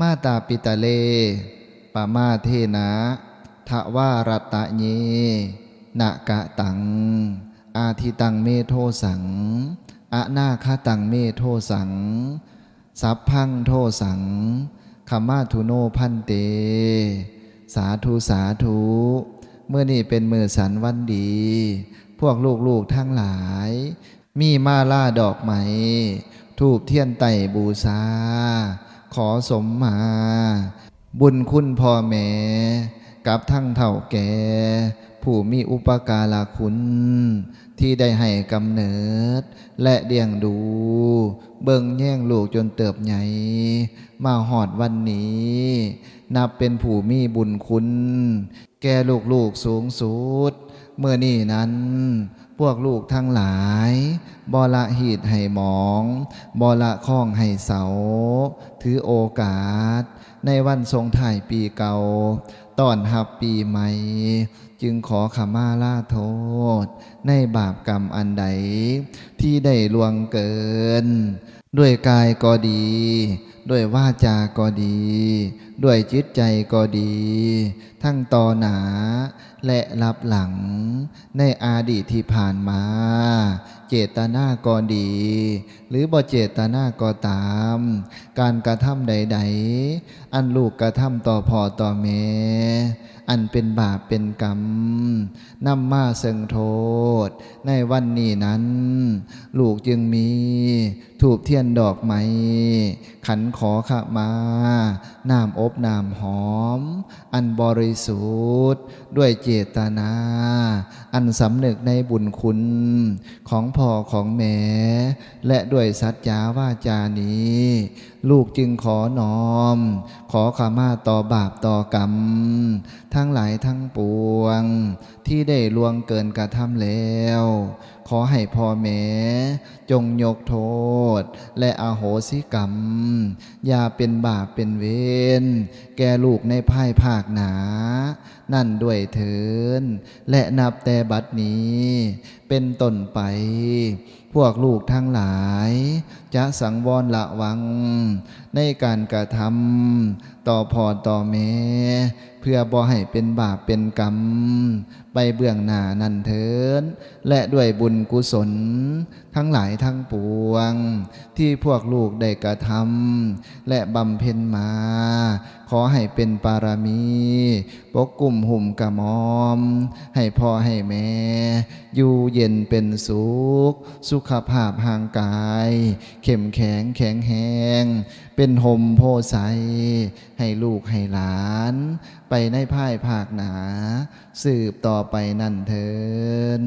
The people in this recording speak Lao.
ມາຕາປິຕາເລ ປະມາເທນະ ທະວາຣັດຕະເຍ ນະກະຕັງ ອາທິຕັງເມໂທສັງ ອະນາຄະຕັງເມໂທສັງ ສັບພັງໂທສັງ ຂະມາທຸໂນພັນເຕ. ສາທຸ ສາທຸ. ມື້ນີ້ເປັນມື້ສັນວັນດີ ພວກລູກໆທັງຫຼາຍ ມີມາລາດອກໄມ້ ທູບທຽນໄຕ້ບູຊາ ຂໍສົມມາ ບຸນຄຸນພໍ່ແມ່ ກັບທັງເຖົ້າແກ່ ຜູ້ມີອຸປະກາລະຄຸນ ທີ່ໄດ້ໃຫ້ກຳເນີດ ແລະ ລ້ຽງດູ ເບິ່ງແຍງລູກຈົນເຕີບໃຫຍ່ ມາຮອດວັນນີ້ ນັບເປັນຜູ້ມີບຸນຄຸນ ແກ່ລູກໆສູງສຸດ. ມື້ນີ້ນັ້ນ ພວກລູກທັງຫຼາຍ ບໍ່ລະຮີດໃຫ້ໝອງ ບໍ່ລະຄອງໃຫ້ເຊົາ ຖືໂອກາດ ໃນວັນສົ່ງທ້າຍປີເກົ່າ ຕ້ອນຮັບປີໃໝ່ ຈຶ່ງຂໍຂະມາລາໂທດ ໃນບາບກຳອັນໃດ ທີ່ໄດ້ລ່ວງເກີນ ດ້ວຍກາຍກໍດີ ດ້ວຍວາຈາກໍດີ ດ້ວຍຈິດໃຈກໍດີ ທັງຕໍ່ໜ້າ ແລະ ລັບຫຼັງ ໃນອະດີດທີ່ຜ່ານມາ ເຈດຕະນາກໍດີ ຫຼື ບໍ່ເຈດຕະນາກໍຕາມ ການກະທຳໃດໆ ອັນລູກກະທຳຕໍ່ພໍ່ຕໍ່ແມ່ ອັນເປັນບາບເປັນກຳ ນຳມາເຊິ່ງໂທດ ໃນວັນນີ້ນັ້ນ ລູກຈຶ່ງມີ ທູບທຽນດອກໄມ້ ຂັນຂໍຂະມາ ນ້ຳອົບນ້ຳຫອມ ອັນບໍລິສຸດ ດ້ວຍເຈດຕະນາ ອັນສຳນຶກໃນບຸນຄຸນ ຂອງພໍ່ຂອງແມ່ ແລະ ດ້ວຍສັດຈາວາຈານີ້ ລູກຈຶ່ງຂໍນ້ອມ ຂໍຂະມາຕໍ່ບາບຕໍ່ກຳ ທັງຫຼາຍທັງປວງ ທີ່ໄດ້ລ່ວງເກີນກະທຳແລ້ວ ຂໍໃຫ້ພໍ່ແມ່ ຈົ່ງຍົກໂທດ ແລະ ອະໂຫສິກຳ ຢ່າເປັນບາບເປັນເວນ ແກ່ລູກໃນພາຍພາກໜ້າ ນັ້ນດ້ວຍເທີນ ແລະ ນັບແຕ່ບັດນີ້ ເປັນຕົ້ນໄປ ພວກລູກທັງຫຼາຍ ຈະສັງວອນລະວັງ ໃນການກະທຳ ຕໍ່ພໍ່ຕໍ່ແມ່ ເພື່ອບໍ່ໃຫ້ເປັນບາບເປັນກຳ ໄປເບື້ອງໜ້ານັ້ນເທີນ ແລະ ດ້ວຍບຸນກຸສົນ ທັງຫຼາຍທັງປວງ ທີ່ພວກລູກໄດ້ກະທຳ ແລະ ບຳເພັນມາ ຂໍໃຫ້ເປັນປາລະມີ ປົກກຸມຫຸ້ມກະໝໍມ ໃຫ້ພໍ່ໃຫ້ແມ່ ຢູ່ເຢັນເປັນສຸກ ສຸຂະພາບຮ່າງກາຍ ເຂັ້ມແຂງແຂງແຮງ ເປັນຮົ່ມໂພໄຊ ໃຫ້ລູກໃຫ້ຫຼານ ໄປໃນພາຍພາກໜ້າ ສືບຕໍ່ໄປນັ້ນເທີນ.